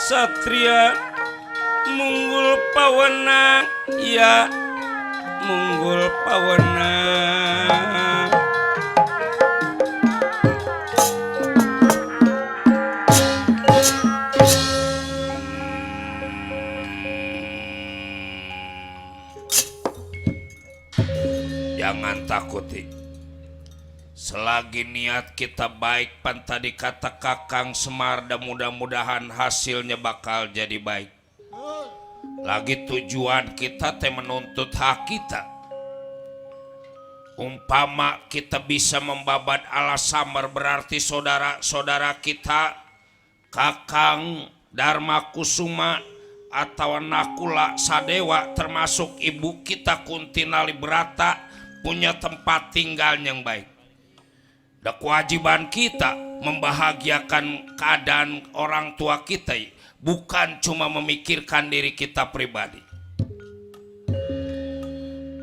Satria munggul pawenang, ya munggul pawenang. Jangan takuti. Selagi niat kita baik, pan tadi kata Kakang Semar, dan mudah-mudahan hasilnya bakal jadi baik. Lagi tujuan kita teh menuntut hak kita. Umpama kita bisa membabat Alas Samar, berarti saudara-saudara kita Kakang Dharma Kusuma atau Nakula Sadewa, termasuk ibu kita Kunti Nalibrata, punya tempat tinggal yang baik. Dan kewajiban kita membahagiakan keadaan orang tua kita, bukan cuma memikirkan diri kita pribadi.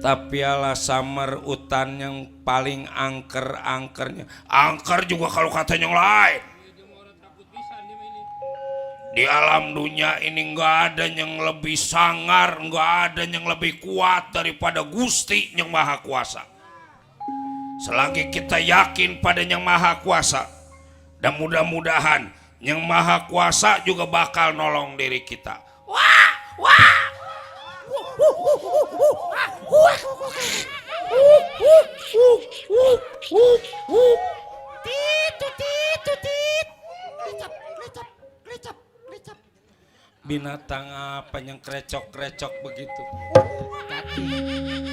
Tapi Alas Samar hutan yang paling angker-angkernya. Angker juga kalau kata yang lain. Di alam dunia ini nggak ada yang lebih sangar, nggak ada yang lebih kuat daripada Gusti yang Maha Kuasa. Selagi kita yakin pada yang Maha Kuasa, dan mudah-mudahan yang Maha Kuasa juga bakal nolong diri kita. Wah, wah. Binatang apa yang krecok-krecok begitu?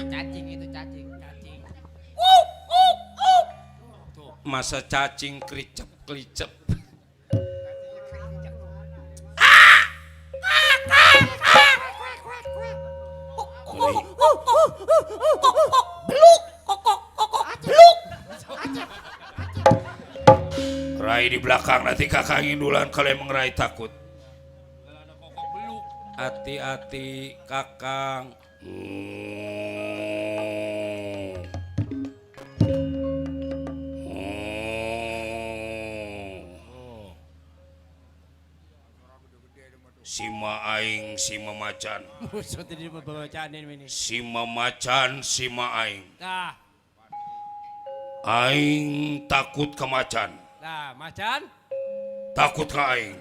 Cacing itu cacing. Masa cacing kricep-kricep. Rai di belakang, nanti Kakang indulan kalau emang Rai takut. Hati-hati Kakang. Sima aing, sima macan. Sima macan, sima aing. Nah, Aing takut ke macan. macan. Takut ke aing.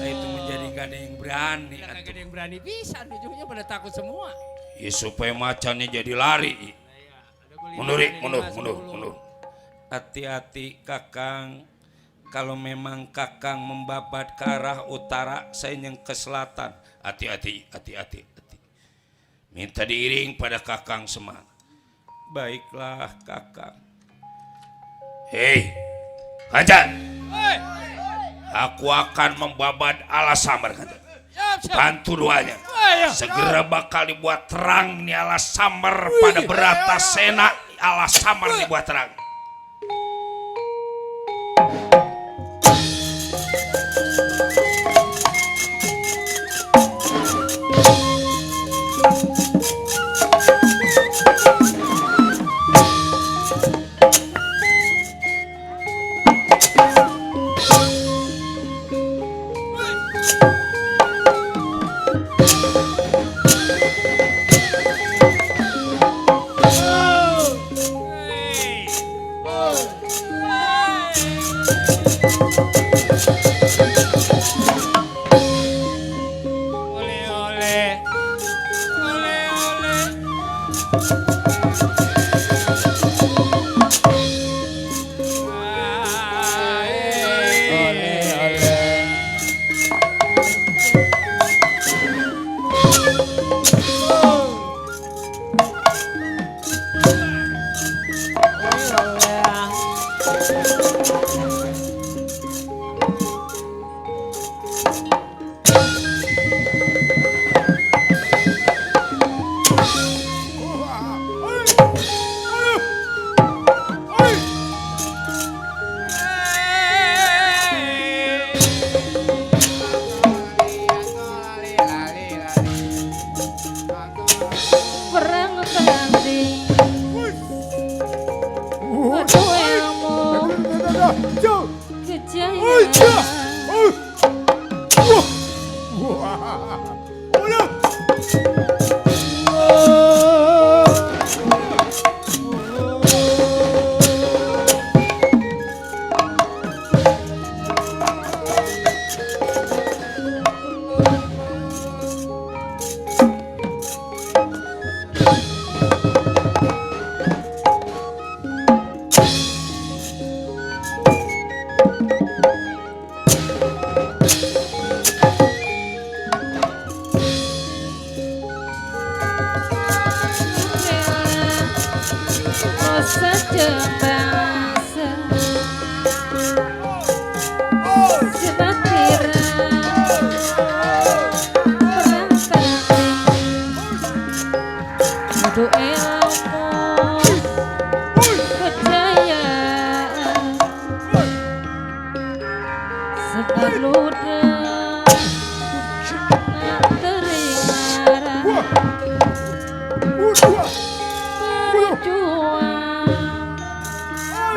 Nah, itu menjadi gak ada yang berani. Gak ada yang berani bisa, ujungnya pada takut semua. Ya supaya macannya jadi lari. Mundur. Hati-hati Kakang. Kalau memang Kakang membabat ke arah utara, saya yang ke selatan. Hati-hati. Minta diiring pada Kakang Semar. Baiklah Kakang. Hei, Kacan. Aku akan membabat Alas Samar, kata. Bantu doanya. Segera bakal dibuat terang nih Alas Samar pada Bratasena. Alas Samar dibuat terang.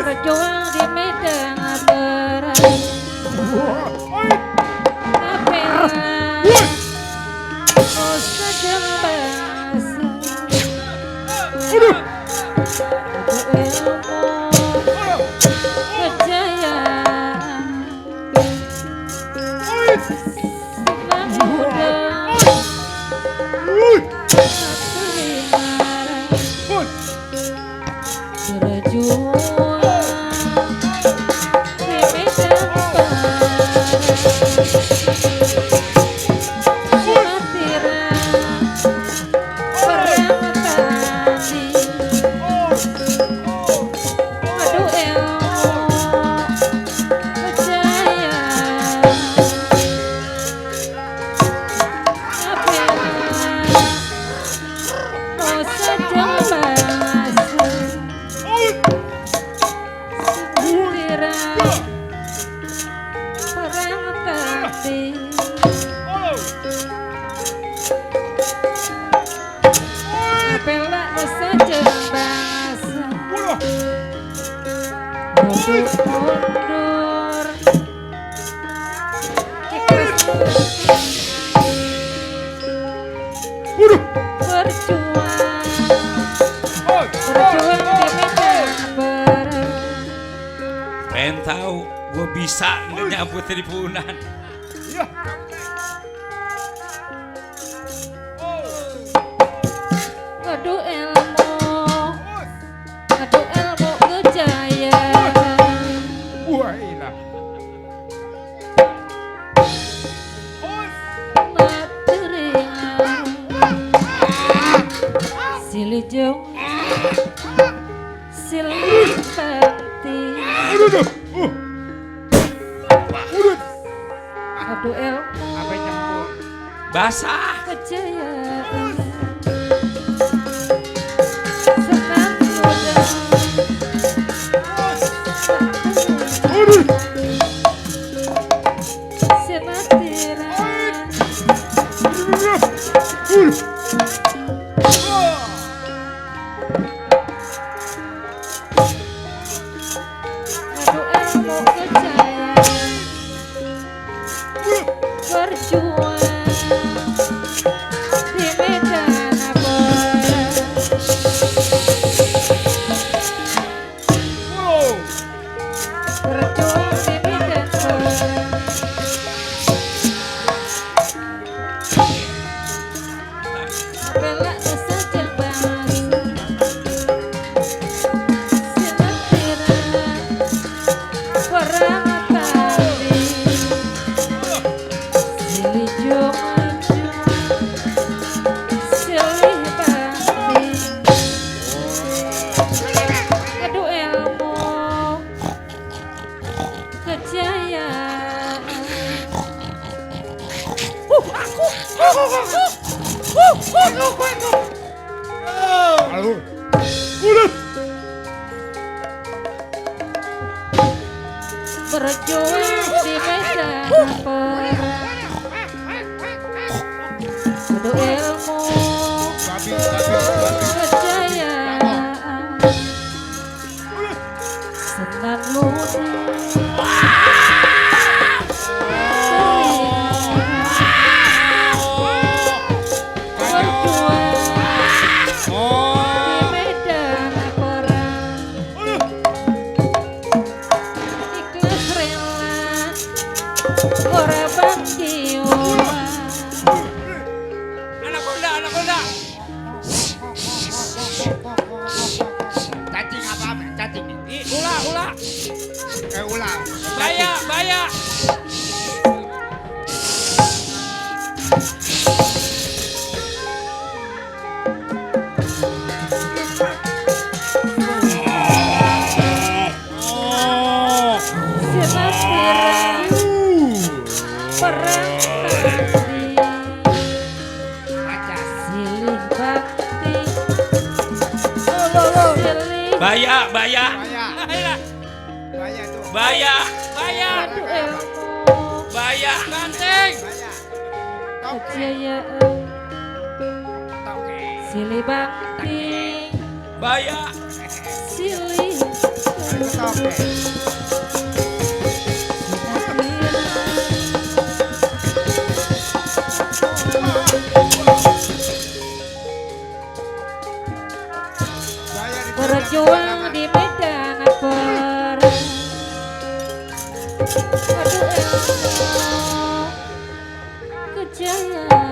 Berjuang di medan perang, tapi oh sajam bahasa ilmu kejayaan sedang muda berjuang di medan perang tadi adu ilmu kejayaan oh sajam bahasa sendirian perang tadi apela saja bahasa mundur ikhlas berjuang di medan perang. Pengen tahu gue bisa nyabut di punan. Adu ilmu kejayaan materingan silih jauh silih bakti adu ilmu Basah. kejayaan senang muda sinatiran adu ilmu kejayaan berjuang di medan perang berjuang di medan perang bela saja bahasa sinatiran perang tadi silih maju silih bakti adu ilmu kejayaan berjuang di medan perang adu ilmu kejayaan senang muda berjuang di medan perang ikhlas rela korban jiwa Anak Honda. Cacing apa? Cacing. Ula. Ulang. Baya. sinatiran Baca. silih bakti silih Baya. Baya. Ayolah. Baya tuh. Baya. Baya. adu ilmu Baya. Banteng. Baya. Toke. kejayaan Toke. silih bakti Baya. silih Aku toke. Baya di berjuang di medan perang adu ilmu kejayaan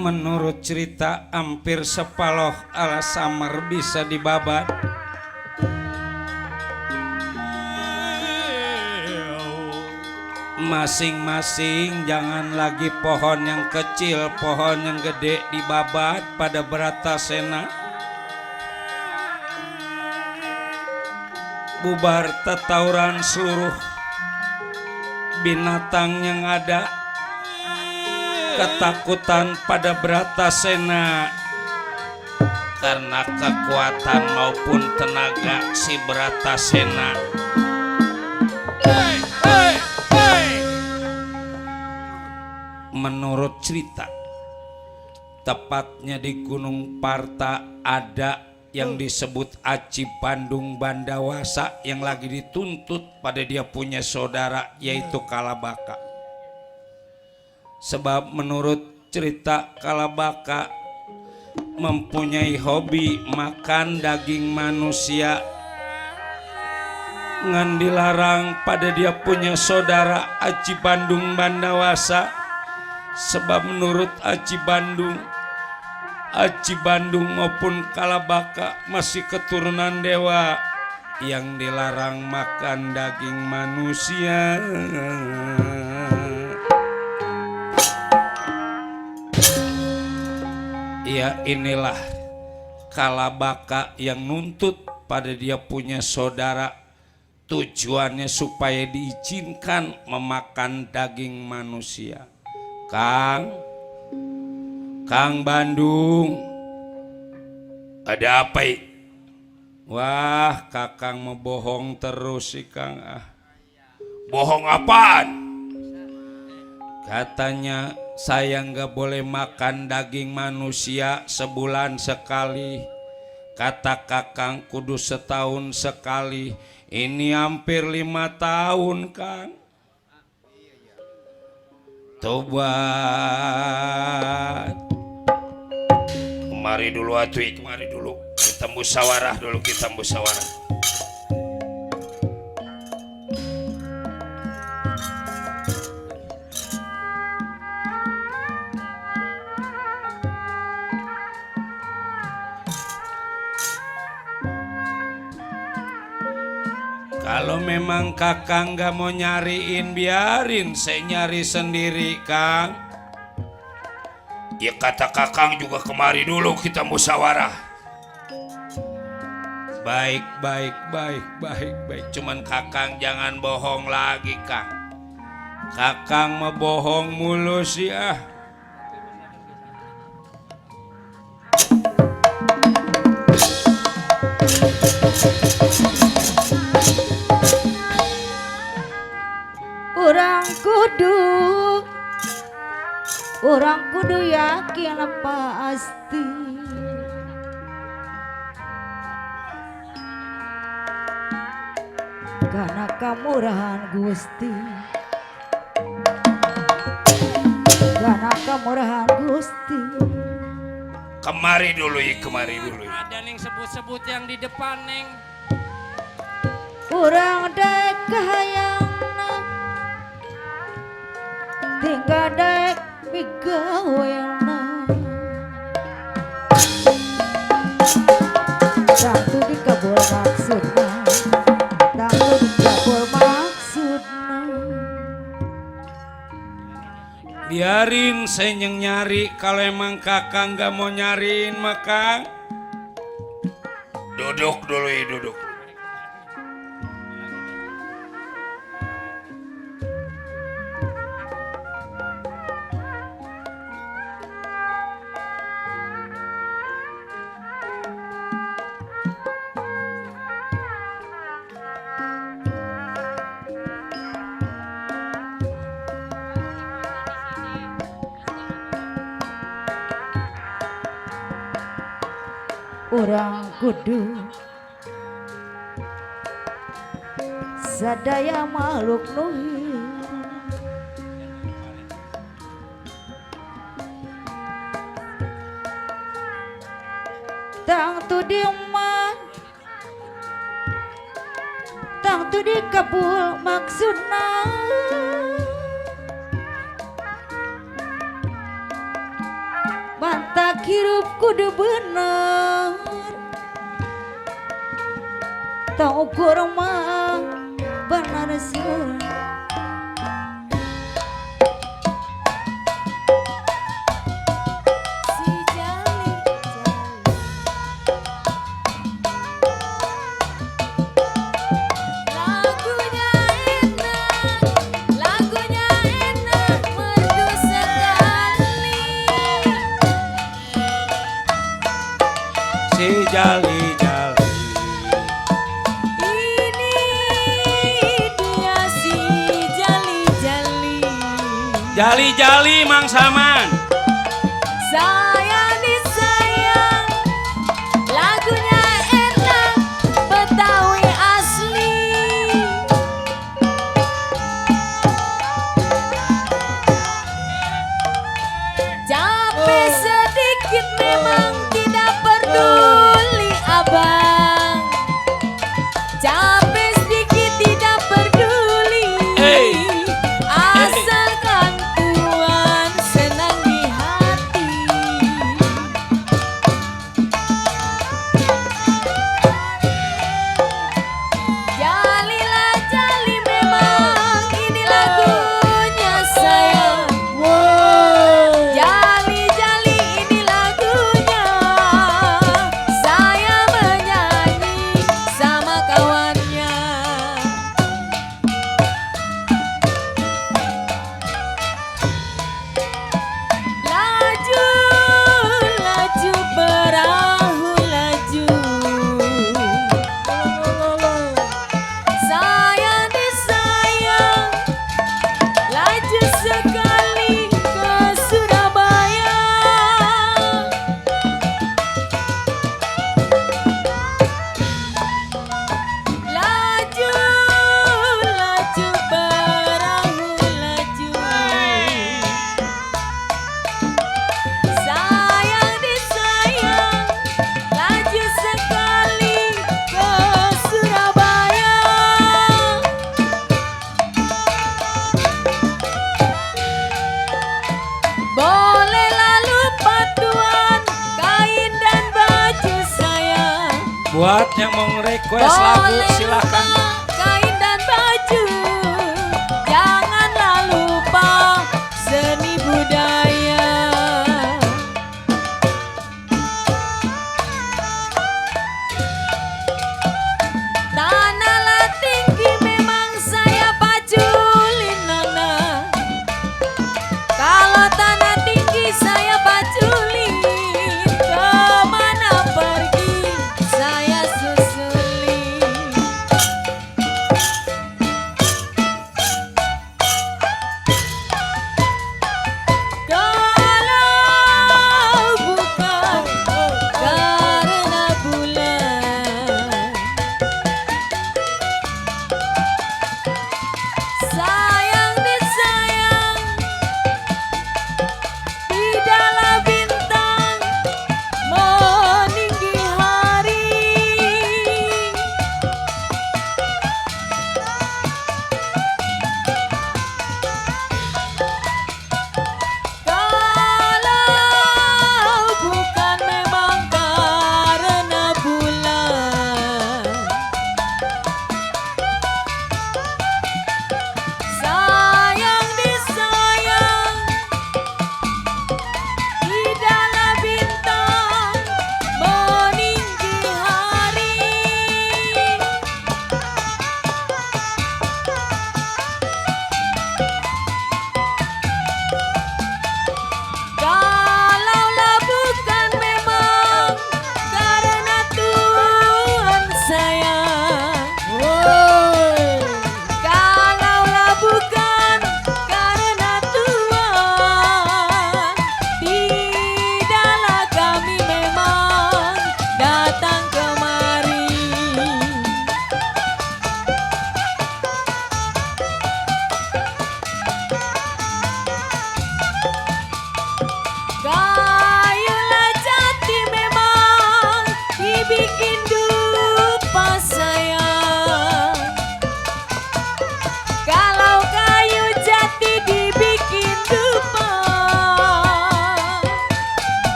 Menurut cerita hampir sepaloh ala samar bisa dibabat. Masing-masing jangan lagi pohon yang kecil, pohon yang gede dibabat pada Bratasena. Bubar tetauran seluruh binatang yang ada. Ketakutan pada Bratasena karena kekuatan maupun tenaga si Bratasena. Menurut cerita, tepatnya di Gunung Parta ada yang disebut Aji Bandung Bandawasa yang lagi dituntut pada dia punya saudara yaitu Kalabaka. Sebab menurut cerita Kalabaka mempunyai hobi makan daging manusia, ngan dilarang pada dia punya saudara Aji Bandung Bandawasa. Sebab menurut Aji Bandung maupun Kalabaka masih keturunan dewa yang dilarang makan daging manusia. Ya inilah Kalabaka yang nuntut pada dia punya saudara, tujuannya supaya diizinkan memakan daging manusia. Kang Bandung, ada apa? Wah, Kakang mau bohong terus sih Kang. Bohong apaan? Katanya saya nggak boleh makan daging manusia sebulan sekali. Kata Kakang kudu setahun sekali. Ini hampir 5 tahun Kang. Tobat. Kemari dulu Atui, kemari dulu. Kita musyawarah dulu, kita musyawarah. Kalau memang Kakang gak mau nyariin, biarin saya nyari sendiri Kang. Ya kata Kakang juga kemari dulu kita musyawarah. Baik. Cuman Kakang jangan bohong lagi Kang. Kakang mah bohong mulu sih ah. Orang kudu yakin pasti karena kemurahan Gusti, karena kemurahan Gusti. Kemari dulu. Ada yang sebut-sebut yang di depan neng. Urang daek kahayangna tinggal daek bigawena tangtu dikabul maksudna, tangtu dikabul maksudna. Biarin saya yang nyari. Kalau emang Kakang gak mau nyariin maka duduk dulu. orang kudu sadaya makhluk nuhir tang tu diman tang tu dikabul maksudna mantak hirup kudu bener tak ukur mah benar sih Si Jali Jali ini dia si jali-jali Jali Jali Mang Saman sayang disayang lagunya enak Betawi asli capek sedikit memang tidak peduli abang capek sedikit tidak peduli Hey. asalkan Tuhan senang di hati jalilah jali memang ini lagunya sayang jali jali ini lagunya saya menyanyi sama kawannya laju laju perahu laju sayang disayang laju sekali ke Surabaya laju laju perahu laju sayang disayang laju sekali ke Surabaya bolehlah lupa Tuhan kain dan baju saya buat yang mau request lagu silakan kain dan baju janganlah lupa seni budaya tanahlah tinggi memang saya paculin nona kalau tanah tinggi saya paculin kemana pergi saya susulin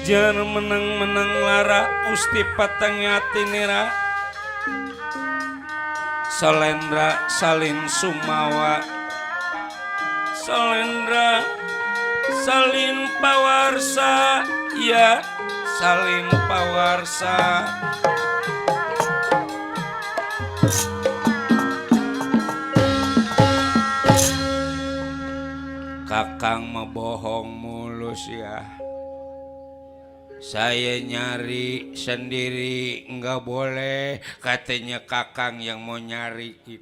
Jar menang-menang lara Usti patangati nira Salendra salin sumawa Salendra salin pawarsa ya salin pawarsa Kakang mebohong mulus ya. Saya nyari sendiri nggak boleh, katanya Kakang yang mau nyariin.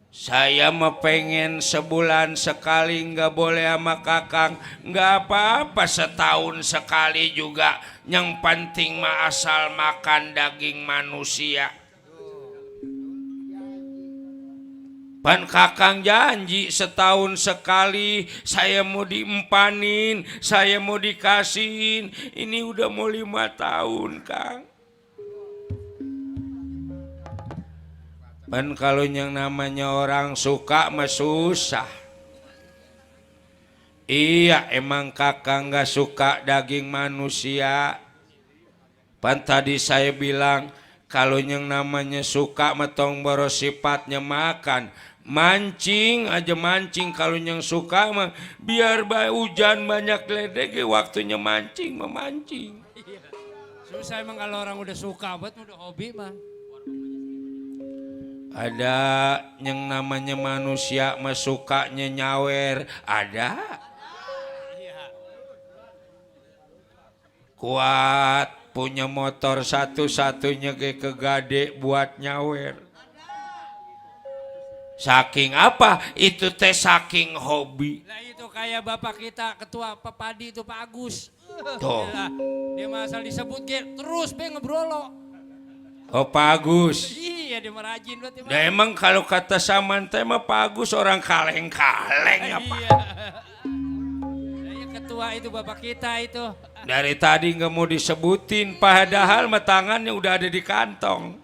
Saya mah pengen sebulan sekali nggak boleh sama Kakang, nggak apa-apa setahun sekali juga. Yang penting mah asal makan daging manusia. Pan Kakang janji setahun sekali saya mau diempanin, saya mau dikasihin. Ini udah mau 5 tahun, Kang. Pan kalau yang namanya orang suka mah susah. Iya emang Kakang gak suka daging manusia. Pan tadi saya bilang kalau yang namanya suka metong boros sifatnya makan. Mancing aja mancing, kalau yang suka mah biar hujan banyak ledek waktunya mancing memancing. Iya. Susah emang kalau orang udah suka buat udah hobi mah. Ada yang namanya manusia mah sukanya nyawer, ada. Kuat punya motor satu-satunya ke kegade buat nyawer. Saking apa? Itu teh saking hobi. Nah itu kayak bapak kita ketua Pepadi itu Pak Agus. Tuh. Dia mah asal disebut terus be ngebrolo. Oh Pak Agus. Iya dia mah rajin berarti mah. Nah emang kalau kata Saman teh mah Pak Agus orang kaleng-kaleng apa? Iya. Nah, ketua itu bapak kita itu. Dari tadi nggak mau disebutin, padahal mah tangannya udah ada di kantong.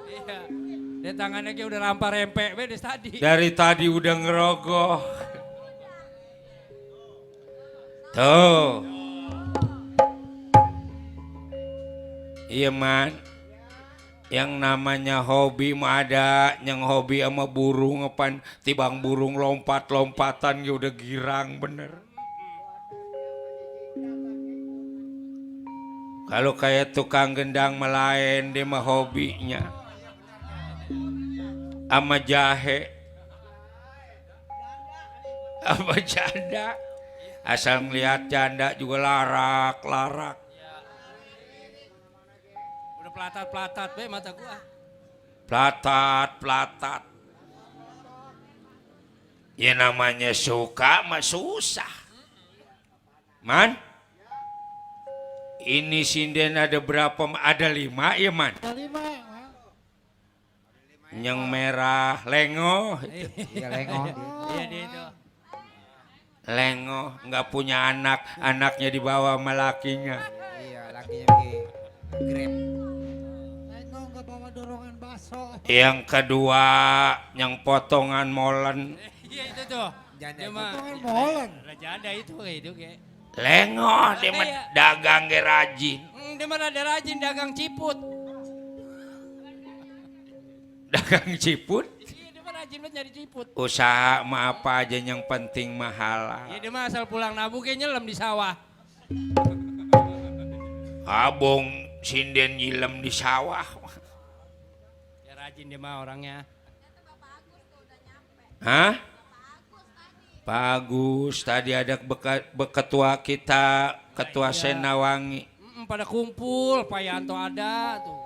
Iya. Dia tangannya kayak udah rampar rempek be dari tadi. Dari tadi udah ngerogoh. Tuh. Iya man. Yang namanya hobi mah ada, yang hobi sama burung apa tibang burung lompat-lompatan ya udah girang bener. Kalau kayak tukang gendang melain dia mah hobinya. Ama jahe, ama janda, asal ngeliat janda juga larak. Udah pelatat-pelatat be mata gua. Pelatat. Ya namanya suka mah susah. Man, ini sinden ada berapa? Ada 5 ya man? Ada 5. Yang merah lengo. Iya lengo. Iya dia itu. Lengo nggak punya anak, anaknya dibawa sama lakinya. Iya lakinya pergi Grab. Lengo nggak bawa dorongan bakso. Yang kedua yang potongan molen. Iya itu tuh. Janda Dia mah potongan molen. janda itu kayak. Lengo dia mah dagang ge rajin. Dia mah rada rajin dagang ciput. Dagang ciput. Iya dia mah rajin banget nyari ciput. Usaha mah apa aja yang penting mahal. Iya dia mah asal pulang nabu kayak nyelam di sawah. Abong sinden nyilem di sawah. Ya rajin dia mah orangnya. Hah? Pak Agus tadi ada ketua kita, ketua Senawangi. Pada kumpul, Pak Yanto ada tuh.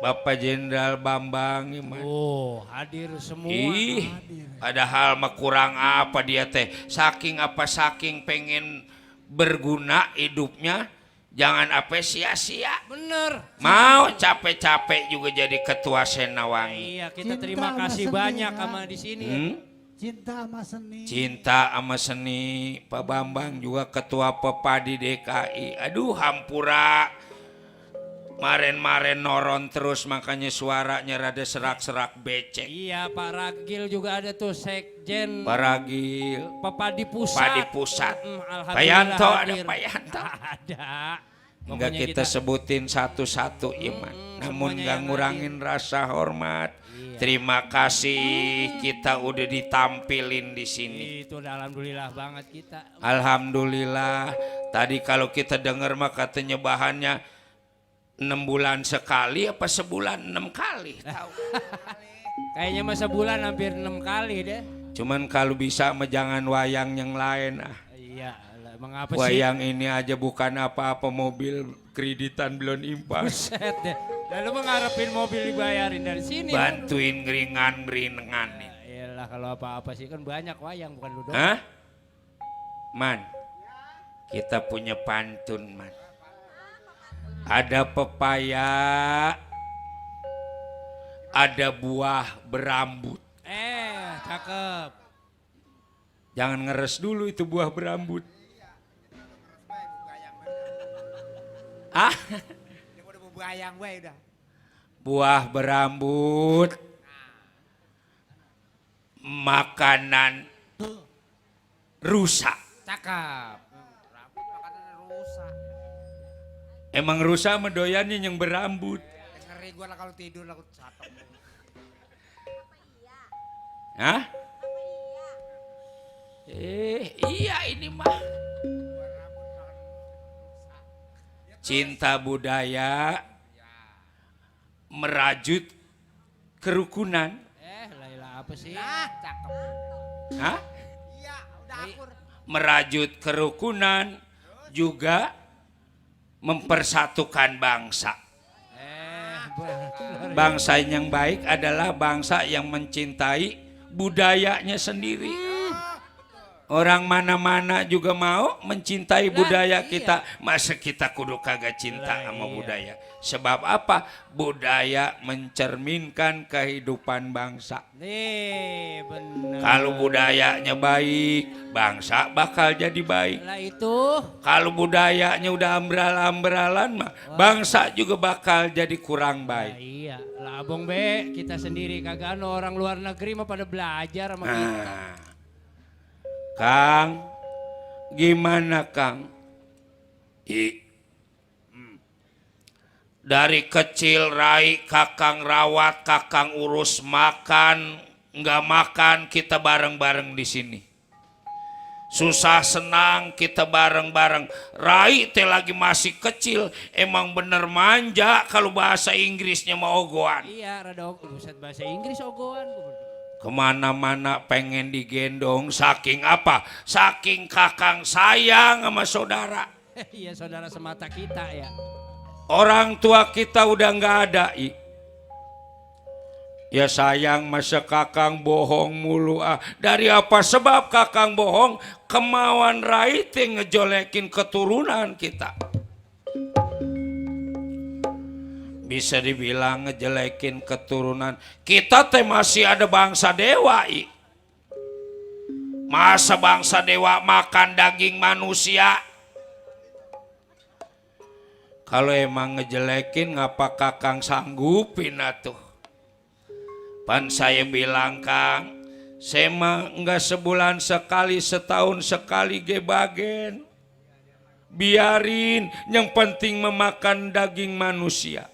Bapak Jenderal Bambang gimana? Oh, hadir semua. Ih, padahal mah kurang apa dia teh. Saking pengen berguna hidupnya, jangan apa sia-sia. Bener. Mau capek-capek juga jadi ketua Senawangi. Iya, kita terima kasih banyak sama di sini. Cinta sama seni. Cinta sama seni. Pak Bambang juga ketua Pepadi DKI. Aduh hampura. Maren-maren noron terus makanya suaranya rada serak-serak becek. Iya Pak Ragil juga ada tuh sekjen Pak Ragil, Pepadi Pusat. Padi Pusat. Alhamdulillah Pak Yanto ada hadir. Pak Yanto. Ada. Enggak Pokoknya kita sebutin satu-satu Iman. Namun semuanya gak yang ngurangin rasa hormat. Iya. Terima kasih kita udah ditampilin di sini. Itu udah alhamdulillah banget kita. Alhamdulillah. Tadi kalau kita dengar mah katanya bahannya 6 bulan sekali apa sebulan 6 kali tahu. Kayaknya masa bulan hampir 6 kali deh. Cuman kalau bisa mah jangan wayang yang lain ah. Iya, lah, mengapa sih? Wayang ini aja bukan apa-apa, mobil kreditan belum impas. Buset deh. Lalu mengharapin mobil dibayarin dari sini. Bantuin ngeringan-ngeringan. Iyalah kalau apa-apa sih kan banyak wayang bukan lu doang. Hah? Man, kita punya pantun man. Ada pepaya, ada buah berambut. Cakep. Jangan ngeres dulu itu buah berambut. Ah, Dia udah mau bayang gue udah. buah berambut, makanan rusak. Cakep. Rambut makanan rusak. Emang rusak mendoyannya yang berambut. Ngeri gue lah kalau tidur lah aku catok. Hah? Iya ini mah. Cinta budaya merajut kerukunan. Laila apa sih? Nah, cakep. Hah? Iya, udah akur. Merajut kerukunan juga mempersatukan bangsa. Benar. Bangsa yang baik adalah bangsa yang mencintai budayanya sendiri. Orang mana-mana juga mau mencintai budaya iya. kita. Masa kita kudu kagak cinta sama iya. budaya? Sebab apa? Budaya mencerminkan kehidupan bangsa. Nih, benar. Kalau budayanya baik, bangsa bakal jadi baik. Lah itu. Kalau budayanya udah ambral-ambralan mah, bangsa juga bakal jadi kurang Nah, baik. iya, lah Abang Be, kita sendiri kagak ada orang luar negeri mah pada belajar sama kita. Nah, Kang, gimana Kang? Dari kecil Rai kakang rawat, kakang urus makan, nggak makan kita bareng-bareng di sini. Susah senang kita bareng-bareng. Rai teh lagi masih kecil, emang bener manja kalau bahasa Inggrisnya mau ogoan. Iya, rada buset bahasa Inggris ogoan. Kemana-mana pengen digendong, saking apa? Saking kakang sayang sama saudara. Iya, saudara semata kita ya. Orang tua kita udah nggak ada. Ya sayang masa kakang bohong mulu ah. Dari apa sebab kakang bohong? Kemauan Rai teh ngejolekin keturunan kita. Bisa dibilang ngejelekin keturunan. Kita teh masih ada bangsa dewa. Masa bangsa dewa makan daging manusia? Kalau emang ngejelekin ngapa kakang sanggupin atuh? Pan saya bilang Kang, saya mah enggak sebulan sekali, setahun sekali gebagen. Biarin, yang penting memakan daging manusia.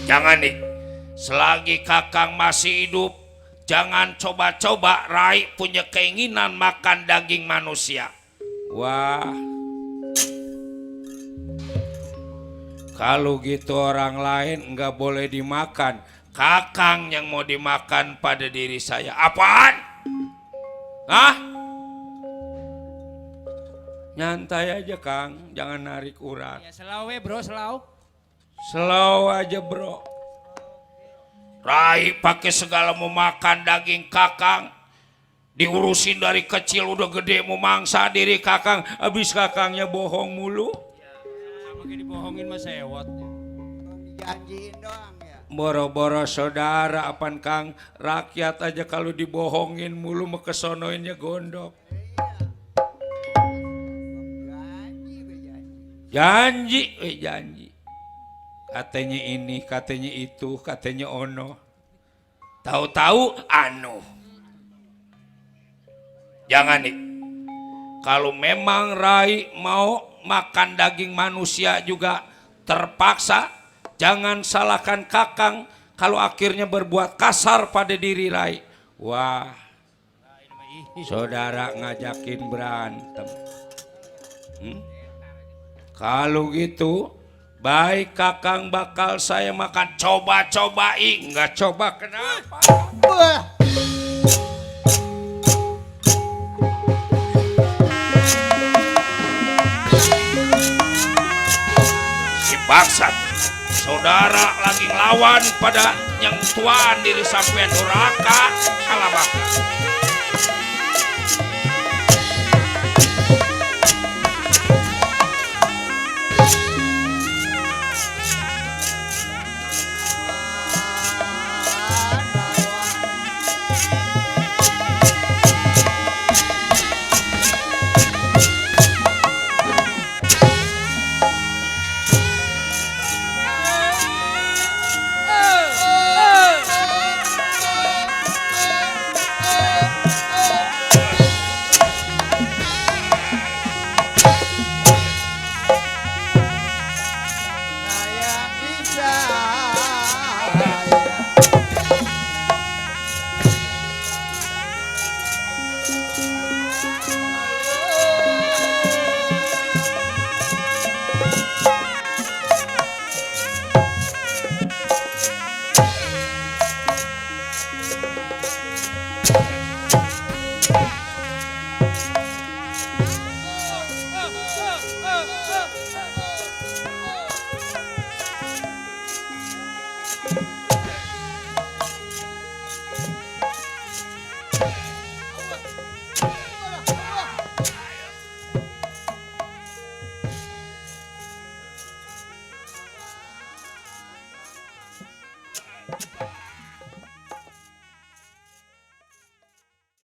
Jangan nih, selagi kakang masih hidup, jangan coba-coba Rai punya keinginan makan daging manusia. Wah, kalau gitu orang lain nggak boleh dimakan. Kakang yang mau dimakan pada diri saya. Apaan? Hah? Nyantai aja Kang, jangan narik urat. Ya selau bro, selau. Slow aja bro. Rai pakai segala mau makan daging kakang. Diurusin dari kecil udah gede mau mangsa diri kakang. Habis kakangnya bohong mulu. Sama kayak dibohongin mas sewot. Dijanjiin doang ya. Boro-boro saudara apaan Kang. Rakyat aja kalau dibohongin mulu mau kesonoinnya gondok. Berjanji. Janji, janji. Katanya ini, katanya itu, katanya ono. Tahu-tahu anu. Jangan nih. Kalau memang Rai mau makan daging manusia juga terpaksa, jangan salahkan Kakang kalau akhirnya berbuat kasar pada diri Rai. Wah, saudara ngajakin berantem. Kalau gitu, baik Kakang bakal saya makan. Coba-cobain, nggak coba kenapa? Si bangsat, saudara lagi ngelawan pada yang tuan diri sampean duraka, salah baka.